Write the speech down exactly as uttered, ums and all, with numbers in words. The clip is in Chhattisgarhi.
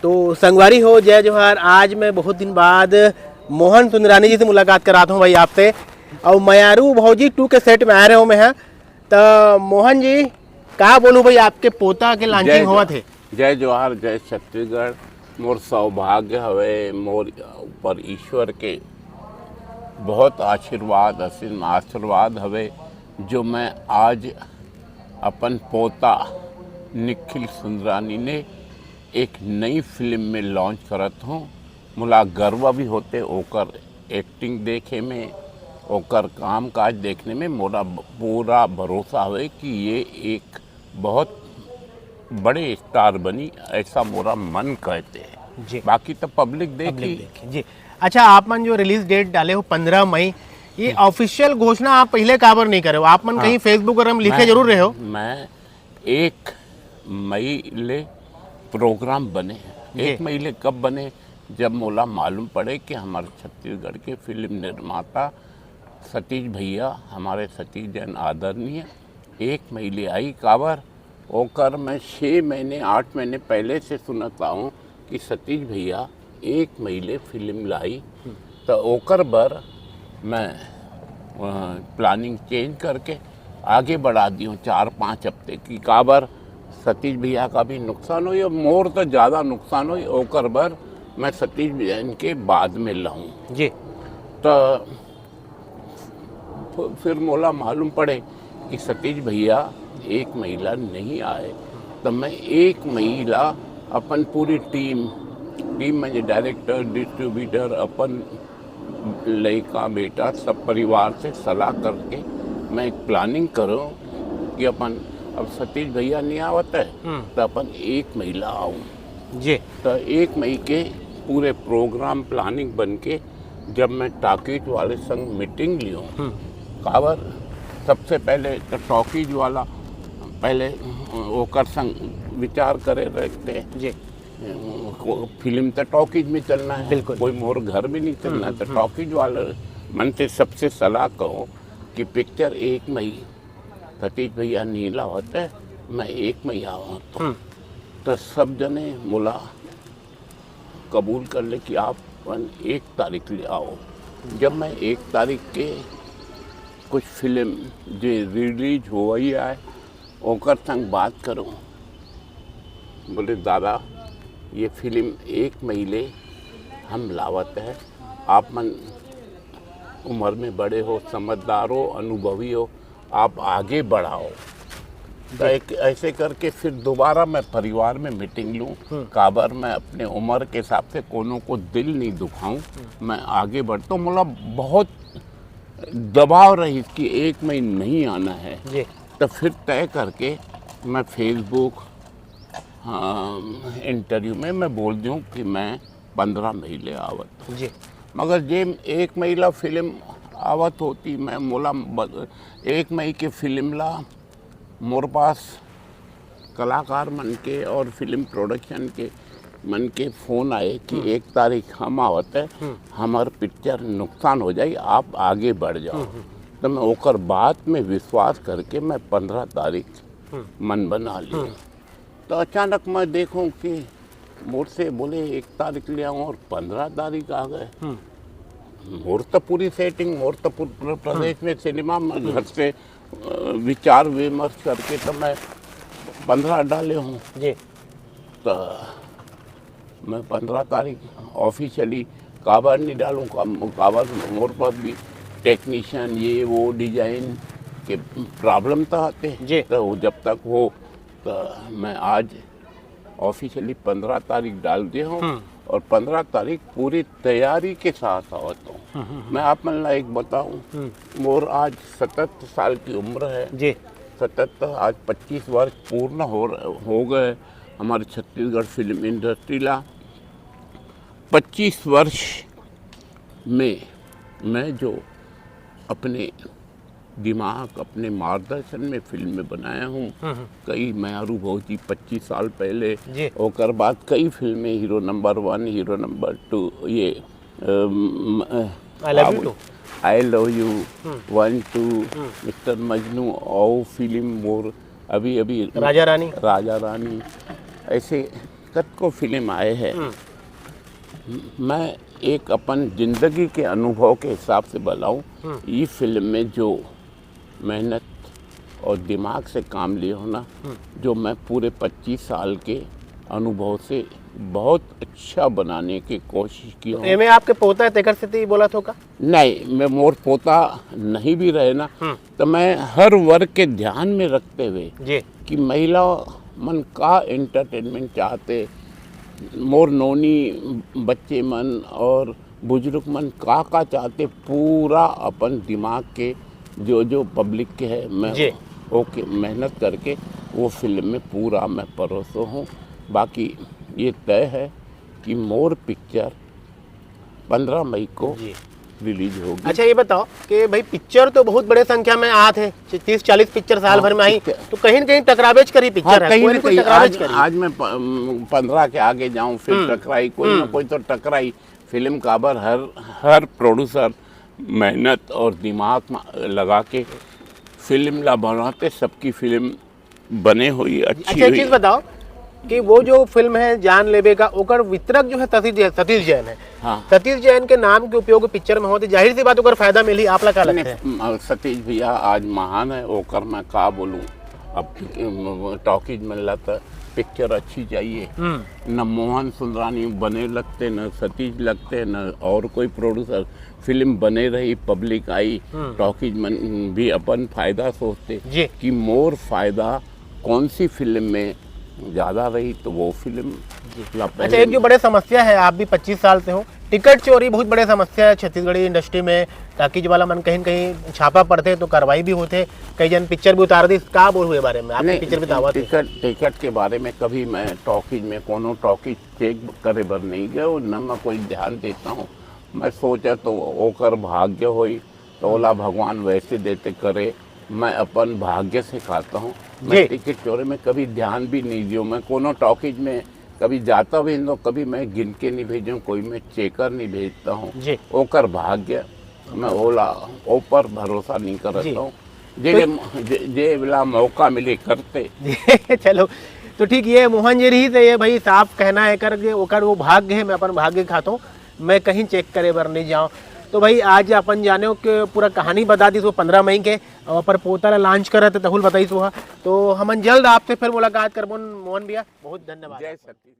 तो संगवारी हो, जय जोहार। आज मैं बहुत दिन बाद मोहन सुंदरानी जी से मुलाकात करात हूँ भाई आपसे। और मयारू भौजी टू के सेट में आए रहे हो मैं, हाँ। तो मोहन जी, का बोलूँ भाई, आपके पोता के लॉन्चिंग होवत हे। जय जोहार, जय छत्तीसगढ़। मोर सौभाग्य हवे, मोर ऊपर ईश्वर के बहुत आशीर्वाद, असीम आशीर्वाद हवे, जो मैं आज अपन पोता निखिल सुंदरानी ने एक नई फिल्म में लॉन्च करत हूँ। मोला गर्व भी होते ओकर एक्टिंग देखे में, ओकर काम काज देखने में। मोला ब-, पूरा भरोसा हवे कि ये एक बहुत बड़े स्टार बनी, ऐसा मोरा मन कहते हैं। जी। बाकी तो पब्लिक पब्लिक देखी। देखी, जी। अच्छा, आप मन जो रिलीज डेट डाले हो पन्द्रह मई, ये हम्म। ऑफिशियल घोषणा आप पहले काबर नहीं करे हो? आप मन हाँ। कहीं Facebook वगैरह में लिखे मैं, जरूर रहे हो। मैं एक मई ले प्रोग्राम बने। जी। एक मई ले कब बने? जब मोला मालूम पड़े कि हमारे छत्तीसगढ़ के फिल्म निर्माता सतीश भैया, हमारे सतीश जैन आदरणीय, एक मई ले आई। काबर? ओकर मैं छः महीने, आठ महीने पहले से सुनत आऊँ कि सतीश भैया एक मई ले फिल्म लाई, तो ओकर बर मैं, अ, प्लानिंग चेंज करके आगे बढ़ा दियो चार पाँच हफ्ते की। काबर? सतीश भैया का भी नुकसान होई और मोर तो ज़्यादा नुकसान होई, ओकर बर मैं सतीश भैया इनके बाद में लाऊं। जी। तो फ-, फिर मोला मालूम पड़े कि सतीश भैया एक मई ला नहीं आए, तो मैं एक मई ला अपन पूरी टीम, टीम में जो डायरेक्टर, डिस्ट्रीब्यूटर, अपन लइका, बेटा, सब परिवार से सलाह करके मैं एक प्लानिंग करूँ कि अपन अब सतीश भैया नहीं आवत है, हम्म। तो अपन एक मई ला आऊँ। जी। तो एक मई के पूरे प्रोग्राम प्लानिंग बन के जब मैं टॉकीज वाले संग मीटिंग लियो, हम्म। काबर सबसे पहले तो टॉकीज वाला पहले ओकर संग विचार करे रहते। जी। को-, फिल्म तो टॉकीज में चलना है, बिल्कुल। कोई मोर घर में नहीं चलना, हम्म, तो हम्म। टॉकीज वाले मन से सबसे सलाह कहो कि पिक्चर एक मई, सतीश भैया नीला होते, मैं एक मई आवा तो। हम्म। तो सब जने मोला कबूल कर ले कि आप अपन एक तारीख ले आओ। जब मैं एक तारीख के कुछ फिल्म जे रिलीज होवई आए, ओकर संग बात करूँ, बोले, "दादा, ये फिल्म एक मई ले हम लावत है, आप मन उम्र में बड़े हो, समझदार हो, अनुभवी हो, आप आगे बढ़ाओ।" तो जी। एक ऐसे करके फिर दोबारा मैं परिवार में मीटिंग लूँ। हम्म। काबर मैं अपने उम्र के हिसाब से कोनो को दिल नहीं दुखाऊं, हम्म। मैं आगे बढ़ता हूँ। मतलब बहुत दबाव रही कि एक मई नहीं आना है। जी। तो फिर तय करके मैं Facebook, हाँ, इंटरव्यू में मैं बोल दूँ कि मैं पन्द्रह मई ले आवत हूँ। जी। मगर जे एक मई ला फिल्म आवत होती, मैं मोला ब-, एक मई के फिल्म ला मोर पास कलाकार मन के और फिल्म प्रोडक्शन के मन के फोन आए कि हम्म। एक तारीख हम आवत है, हम्म। हमार पिक्चर नुकसान हो जाई, आप आगे बढ़ जाओ। हम्म, हम्म। तो मैं ओकर बात में विश्वास करके मैं पन्द्रह तारीख हम्म। मन बना लिया। हम्म। तो अचानक मैं देखूं कि मोर से बोले, "एक तारीख ले आऊं," और पन्द्रह तारीख आ गए। हम्म। मोर तो पूरी सेटिंग, मोर तो पूरे प्रदेश हम्म। में सिनेमा में हम्म। घर से, अ, विचार विमर्श करके तो मैं पन्द्रह डाले हूँ। जी। तो मैं पन्द्रह तारीख ऑफिशियली काबर नहीं डालूँ, का-, काबर मोर पास भी टेक्नीशियन, ये वो, डिजाइन के प्रॉब्लम तो आते। जी। तो वो जब तक हो, तो मैं आज ऑफिशियली पन्द्रह तारीख डाल दे हूँ हम्म। और पन्द्रह तारीख पूरी तैयारी के साथ आवत हूँ। हम्म, हम्म, हम्म। मैं आप मन ला एक बताऊँ, हम्म। मोर आज सतहत्तर साल की उम्र है। जी। सतहत्तर, आज पच्चीस वर्ष पूर्ण हो, हो गए हमारे छत्तीसगढ़ फिल्म इंडस्ट्री ला। पच्चीस वर्ष में मैं जो अपने दिमाग, अपने मार्गदर्शन में फिल्म में बनाया हूँ। हम्म, हम्म। कई मयारू भौजी पच्चीस साल पहले, जी। ओकर बाद कई फिल्में, हीरो नंबर वन, हीरो नंबर टू, ये, अम, अ, I love you too। I love you, hmm. One two, hmm. Mister Majnu, और फिल्म मोर अभी, अभी राजा रानी। राजा रानी, ऐसे कतको फिल्म आए हैं। मैं एक अपन जिंदगी के अनुभव के हिसाब से बताऊं, ये फिल्म में जो मेहनत और दिमाग से काम लिए हो ना, जो मैं पूरे पच्चीस साल के अनुभव से बहुत अच्छा बनाने की कोशिश की हूँ। एमे आपके पोता है, तेकर सेती बोलत हो का? नहीं, मैं मोर पोता नहीं भी रहे ना, तो मैं हर वर्ग के ध्यान में रखते हुए जी। कि महिला मन का एंटरटेनमेंट चाहते, मोर नोनी बच्चे मन और बुजुर्ग मन का का चाहते, पूरा अपन दिमाग के जो जो पब्लिक के है, मैं जी। ओके मेहनत करके वो फिल्म में पूरा मैं परोसो हूँ। बाकी ये तय है कि मोर पिक्चर पंद्रह मई को जी। रिलीज होगी। अच्छा, ये बताओ कि भाई, पिक्चर तो बहुत बड़े संख्या में आत है, तीस चालीस पिक्चर साल हाँ, भर में आई, पिक्चर। तो कहीं ना कहीं टकरावेच करी हाँ, पिक्चर है, कहीं कोई ना ना कोई कहीं टकरावेच आज, करी। आज मैं प- म, पंद्रह के आगे जाऊं, फिर टकराई, कोई ना कोई तो टकराई। फिल्म काबर हर हर प्रोड्यूसर मेहनत और दिमाग म- लगा के फिल्म ला बनाते, सबकी फिल्म बने हुई, अच्छी अच्छा, एक हुई। चीज बताओ कि वो जो फिल्म है जान लेबे का, ओकर वितरक जो है सतीश जै-, सतीश जैन है। हाँ। सतीश जैन के नाम के उपयोग पिक्चर में होते, जाहिर सी बात ओकर फायदा मिली, आप ला का लगता है? नहीं, म- सतीश भैया आज महान है, ओकर मैं का बोलूं। अब टॉकीज में ला त पिक्चर अच्छी चाहिए, न मोहन सुंदरानी बने लगते, न सतीश लगते, न और कोई प्रोड्यूसर। फिल्म बने रही, पब्लिक आई, टॉकीज मन भी अपन फायदा सोचते जी। कि मोर फायदा कौन सी फिल्म में ज्यादा रही, तो वो फिल्म ला अच्छा, एक जो बड़े समस्या है, आप भी पच्चीस साल से हो, टिकट चोरी बहुत बड़े समस्या है छत्तीसगढ़ी इंडस्ट्री में। टाकीज वाला मन कहीं न कहीं छापा पड़ते तो कार्रवाई भी होते, कई जन पिक्चर भी उतार दी। का बोल हुए बारे में, आपने नहीं, पिक्चर भी दावत है? टिकट टिकट के बारे में कभी मैं टॉकीज में कोनो टॉकीज चेक करे बर नहीं गयो, न मैं कोई ध्यान देता हूँ। मैं सोचा तो ओकर भाग्य होई, तो ओला भगवान वैसे देते करे, मैं अपन भाग्य से खाता हूँ। मैं जी। टिकट चोरी में कभी ध्यान भी नहीं दियो। मैं कोनो टॉकीज में कभी जाता भी तो कभी मैं गिन के नहीं भेजूँ, कोई मैं चेकर नहीं भेजता हूँ। जी। ओकर भाग्य, मैं ओला ऊपर भरोसा नहीं करता जी। हूँ। जे जे वाला मौका मिले करते। चलो, तो ठीक, ये मोहन जी रही थे, ये भाई साफ कहना है कर के ओकर वो भाग्य है, मैं अपन भाग्य खाता हूँ, मैं कहीं चेक करे बर नहीं जाऊँ। तो भाई आज अपन जाने हो कि पूरा कहानी बता दी, वो पंद्रह मई के और पर पोता ला लॉन्च करत है, तहुल बताई सुहा। तो हमन जल्द आपसे फिर मुलाकात करबो मोहन भैया, बहुत धन्यवाद। जय सती।